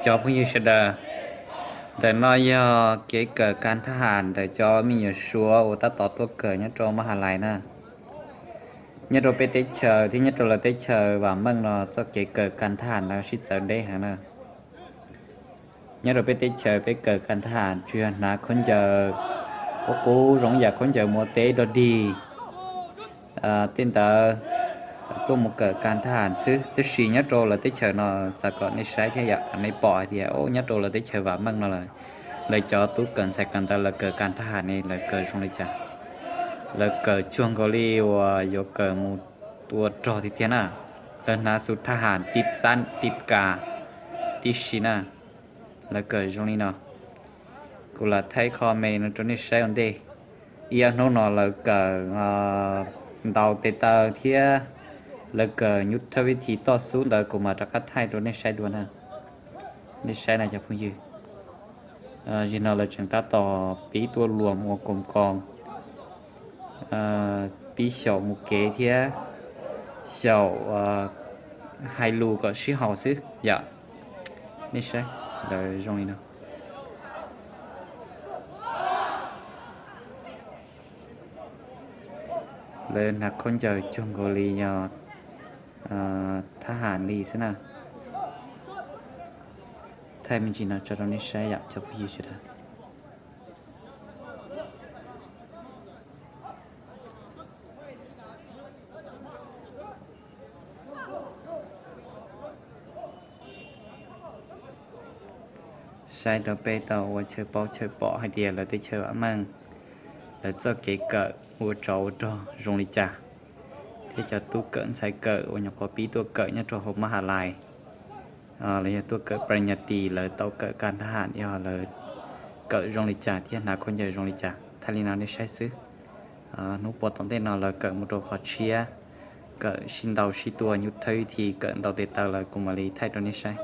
Cov phooj ywg sawv daws, ntawm no yog kev kawm kas thab ham ntawm cov me nyuam Suav uas tab tom tuaj kawm nyob rau Maj Ha Lais na. Nyob rau peb teb chaws thiab nyob rau lawv teb chaws vam meej no txoj kev kawm kas thab ham no sib txawv deb heev na. Nyob rau peb teb chaws peb kawm kas thab ham tsuas yog hnav khaub ncaws qub qub zoo yam khaub ncaws mus teb dog dig tej ntawd tuaj mus kawm kas thab ham xwb, tab sis nyob rau lawv teb chaws no xav kom nej saib thiab yam kom nej pom hais tias nyob rau lawv teb chaws vam meej no lawm, lawv cov tub kawm ntxhais kawm ntawv lawv kawm kas thab ham ne lawv kawm zoo li cas. Lawv kawm cuag nkaus li uas yuav kawm mus tua rog tiag tiag na. Lawv hnav xuv thab ham tib xab tib kas tib si na. Lawv kawm zoo li no. Kuv lam thaij qho me no rau nej saib ua ntej. Ib ob hnub no lawv kawm ntaus tes taw thiab lawv kawm nyuj thawj vib thi toj xub ntawd kuv mam rov qab thaij rau nej saib dua na. Nej saib na cov phooj ywg. Zim no lawv tseem tab tom pib tuaj luam mus ua koom koos, pib xyaum mus kev thiab xyaum hais lus kom sib haum xwb yom. Nej saib, lawv zoo li no. Lawv hnav khaub ncaws cuag nkaus li yog thab ham li xwb na. Thaij me ntsis no tso rau nej saib yom cov phooj ywg sawv daws. Saib rau peb tau ua chaw paub chaw pom hais tias lawv teb chaws vam meej, lawv txoj kev kawm ua tsov ua rog zoo li cas, thiab cov tub kawm ntxhais kawm uas nyuam qhuav pib tuaj kawm nyob rau hauv Maj Ha Lais los yog tuaj kawm Pres Nyas Tis lawv tau kawm kas thab ham yog lawv kawm zoo li cas thiab hnav khaub ncaws zoo li cas. Thaij li no nej saib xwb. Hnub puas tom ntej no lawv kawm mus rau qhov tshiab, kawm sib ntaus sib tua nyuj thawj vib thi kawm ntaus tes taw lawm kuv mam li thaij rau nej saib.